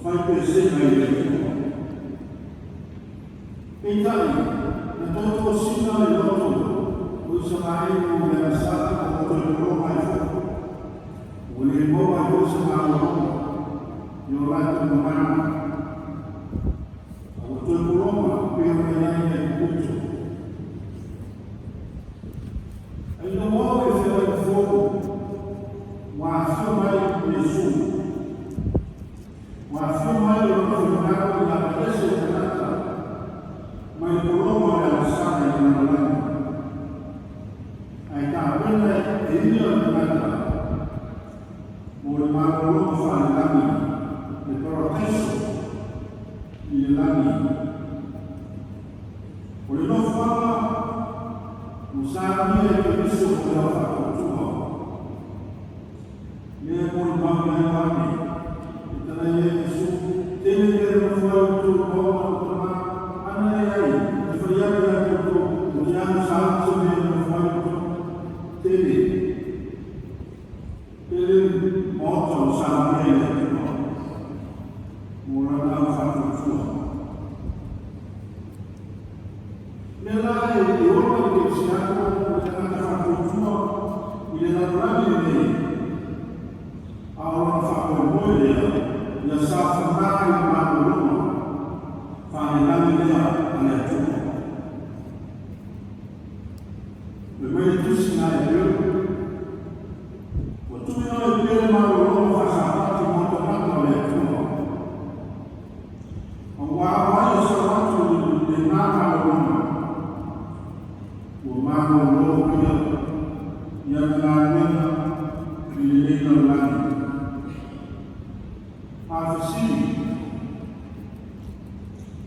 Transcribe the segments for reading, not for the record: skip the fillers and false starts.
Fai pesega i le Atua. Peitai, na toe tosina le loto o Isaraelu i le agasala ma ua toe pologa ai foi. Ua le maua ai foi se malologa i o latou gagana, a ua toe pologa pei ona i ai i Aikupito. Ae ina ua oo i le feagaiga fou, ua afio mai Iesu. Ua afio mai Lona finagalo ina aveese le tagata mai le pologa o le agasala i le lalolagi, ae tapena e ia le tagata mo le malologa faalelagi, le parataiso i le lagi. O le nofoaga ua samia e Keriso mo le ao faatuatua. Lea e molimau i ai Ioane, e talai ai Iesu, Tele mea e nofo ai outou i maota o Tama, ana e ai, ou te fai atu ia te outou, ou te alu sauni se mea e nofo ai outou. Tele, tele maota o samia i le Atua mo lana au faatuatua. Mea la e ola le kerisiano o le tagata faatuatua i le lalolagi lenei, a o lona faamoemoe lea ia saofaga i le malologa faalelagi lea a le Atua. Fai mai le Tusi na Hepereu, Ua tuuina mai pea le malologa faasapati mo tagata o le Atua. Aua o ai e sau atu i lena malologa, ua malolo ia i ana galuega i lenei lalolagi. A fesili,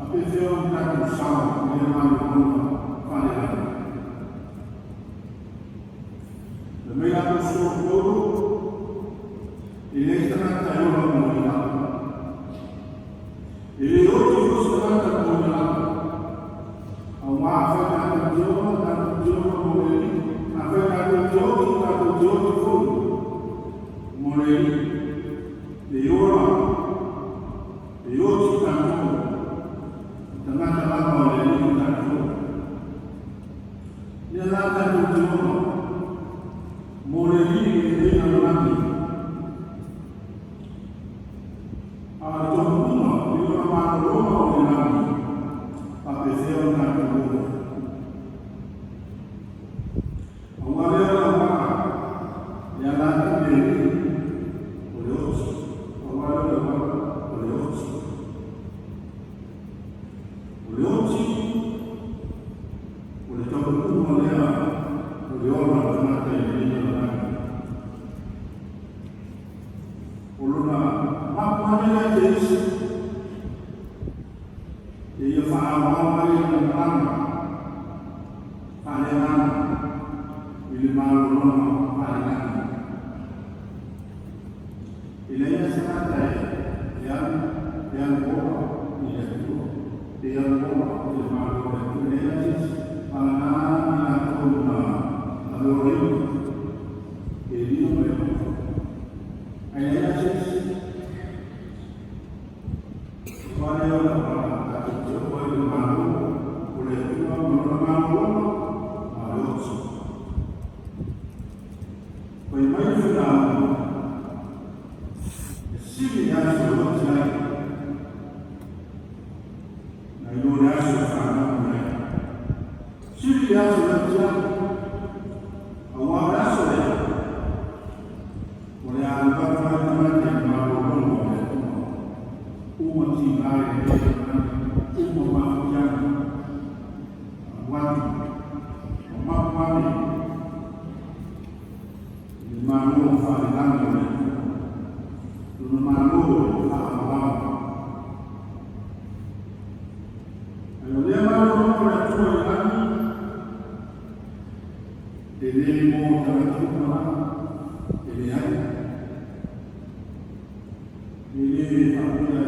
A pefea ona tatou sao i lea malologa faalelagi? Fai mai le Aposetolo Paulo, E leai se tagata e ola mo ia lava. E le oti foi se tagata mo ia lava. Aua afai tatou te ola, tatou te ola mo le Alii. Afai tatou te oti, tatou te oti foi mo le Alii. E ola, e oti tatou, o tagata lava o le Alii tatou. Lea la tatou te ola mo le Alii i lenei lalolagi. A o le taunuuga i lona malologa o le lagi, faapefea ona tatou ola? Aua lea o le auala e ala atu i le Alii, o le oti. Aua lea o le auala, o le oti. O le oti, o le taunuuga lea o le ola o le tagata i lenei lalolagi. O lona mapu ane lea te isi, e ia faaauau ai lana malaga faaleagaga i le malologa faalelagi. E leai lava se tagata e alu e alu ola i le Atua, pe alu ola i le Malo o le Atua. E leai lava se isi, vagana i latou na ave olaina e Elia ma Enoka. Ae leai lava se isi. Aua lea o le auala tatou te oo ai i le Malo o le Atua ma lona malologa ma le oti. Fai mai le faigauga, e sili le aso e oti ai, nai lo le aso e fanau mai ai. Sili le aso e oti ai, aua o le aso lea, o le a alu atu ai le tagata i le malologa o le Atua. Uma tiga i lenei lalolagi, uma mafatiaga, alu atu, ua mapu ane i le Malo faalelagi o le Atua, lona Malo e faaauau. Ae o lea malologa o le Atua i lagi, e le mo tagata uma lava, e leai. E le faapea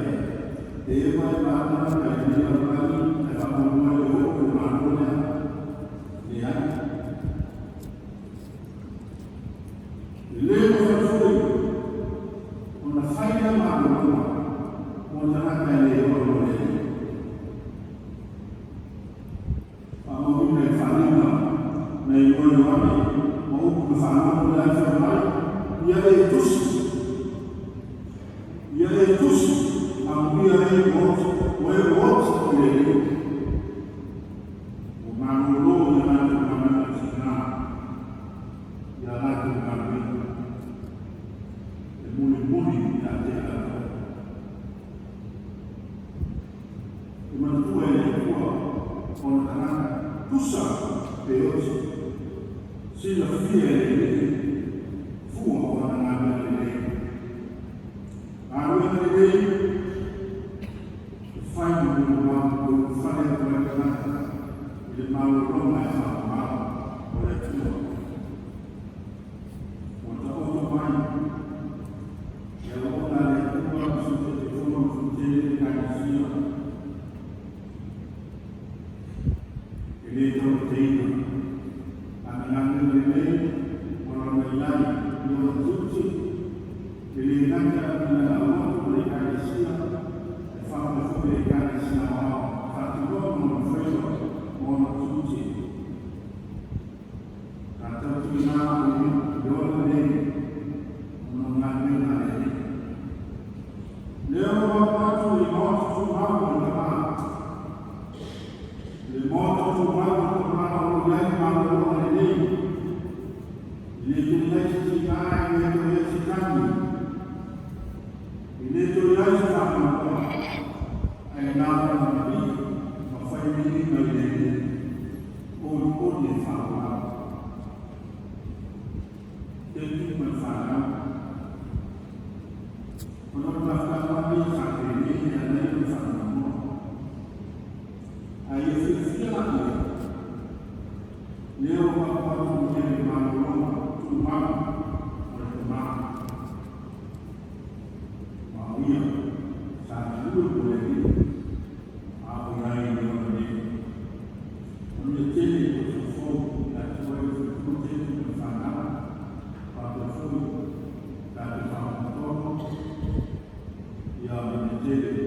e ema ema lava tagata i lenei lalolagi ae faamoemoe e oo i le Malo lea. Leai. E le mafai foi ona fai lea malologa mo tagata e le ola mo le Alii. Manuia e oti, o e oti i le Alii. Ua malōlō i a latou galuega tiga, i a latou galuega e mulimuli ia te i latou. E manatua e le Atua ona tagata tusa pe oti, silafia e le Alii fua o ana galuega lelei. Galuega lelei e fai ma molimau e ulufale atu ai tagata i le malologa e faaauau o le Atua. Ua taoto mai le auauna a le Atua ma Sui Taitaifono o le Fonotele o Ekalesia e le taumateina lana galuega lelei ma lona i ai i ona tiute e le gata i lana aulotu ma le Ekalesia ae faapea foi le Ekalesia Aoao e faatinoa ma ona faiva ma ona tiute. Tatou tuuina i le ola lenei ona o galuega a le Alii. Lea ua atu i le Maota Tumau o le Tama, le Maota Tumau o le Tama o lo o i ai le malologa lelei, e le toe i ai se tiga, e le toe i ai se tagi, e le toe i ai se faanoanoa, ae na ona pipii ma fai viiga i le Alii, olioli e faaauau. Keiki ma le fanau. Ona o le mafutaga lenei sa tele e ala ai ona faanoanoa. A ia fiafia laia, lea ua matou atu i le malologa tumau o le Tama. Ma o ia sa galue mo le Alii, a o i ai i le ola nei. Manuia tele i tausaga fou ia te oe le faletua Keiki ma le fanau, faapea foi tatou faamoemoe ia manuia tele.